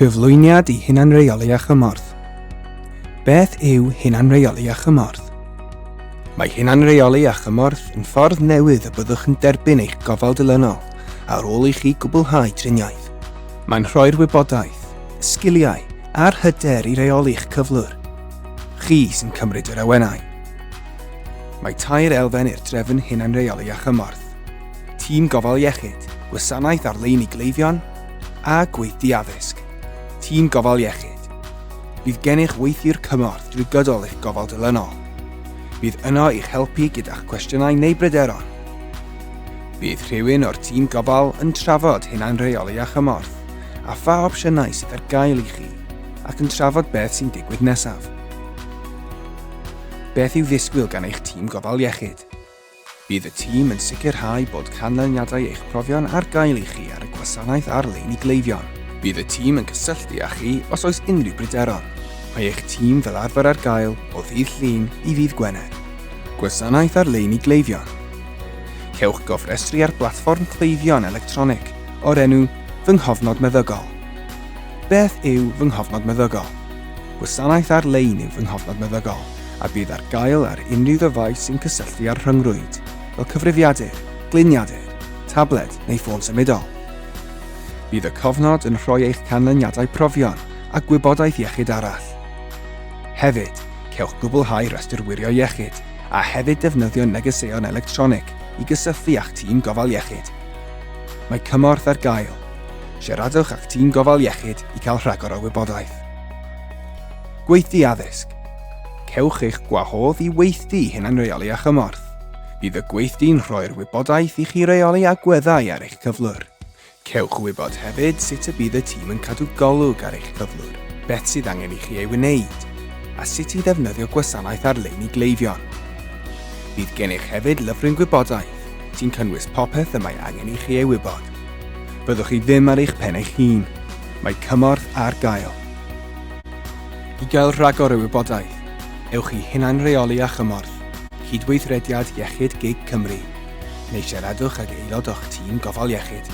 Cyflwyniad i hunanreoli â chymorth. Beth yw hunanreoli â chymorth? Mae hunanreoli â chymorth yn ffordd newydd y byddwch yn derbyn eich gofal dilynol ar ôl i chi gwblhau triniaeth. Mae'n rhoi'r wybodaeth, y sgiliau a'r hyder i reoli'ch cyflwr. Chi sy'n cymryd yr awenau. Mae tair elfen i'r drefn hunanreoli â chymorth. Tîm gofal iechyd, gwasanaeth ar-lein i gleifion, a gweithdy addysg. Tîm gofal iechyd. Bydd gennych weithiwr cymorth drwy gydol eich gofal dilynol. Bydd yno i'ch helpu gyda'ch cwestiynau neu bryderon. Bydd rhywun o'r tîm gofal yn trafod hunanreoli a chymorth, a pha opsiynau sydd ar gael i chi, ac yn trafod beth sy'n digwydd nesaf. Beth i'w ddisgwyl gan eich tîm gofal iechyd? Bydd y tîm yn sicrhau bod canlyniadau eich profion ar gael i chi ar y gwasanaeth ar-lein i gleifion. Bydd y tîm yn cysylltu â chi os oes unrhyw bryderon. Mae eich tîm fel arfer ar gael o ddydd Llun i ddydd Gwener. Gwasanaeth ar-lein i gleifion. Cewch gofrestru ar blatfform cleifion electronig o'r enw Fy Nghofnod Meddygol. Beth yw Fy Nghofnod Meddygol? Gwasanaeth ar-lein yw Fy Nghofnod Meddygol a bydd ar gael ar unrhyw ddyfais sy'n cysylltu â'r rhyngrwyd, fel cyfrifiadur, gliniadur, tabled neu ffôn symudol. Bydd y cofnod yn rhoi eich canlyniadau profion a gwybodaeth iechyd arall. Hefyd, cewch gwblhau rhestr wirio iechyd a hefyd defnyddio negeseuon electronig i gysylltu â'ch tîm gofal iechyd. Mae cymorth ar gael. Siaradwch â'ch tîm gofal iechyd i cael rhagor o wybodaeth. Gweithdy addysg. Cewch eich gwahodd i weithdy hunanreoli â chymorth. Bydd y gweithdy'n rhoi'r wybodaeth i chi reoli agweddau ar eich cyflwr. Cewch wybod hefyd sut y bydd y tîm yn cadw golwg ar eich cyflwr, beth sydd angen i chi ei wneud, a sut i ddefnyddio gwasanaeth ar-lein i gleifion. Bydd gennych hefyd lyfryn gwybodaeth sy'n cynnwys popeth y mae angen i chi ei wybod. Fyddwch chi ddim ar eich pen eich hun. Mae cymorth ar gael. I gael rhagor o wybodaeth, ewch i Hunanreoli â Chymorth, Cydweithrediad Iechyd gig Cymru, neu siaradwch ag aelod o'ch tîm gofal iechyd.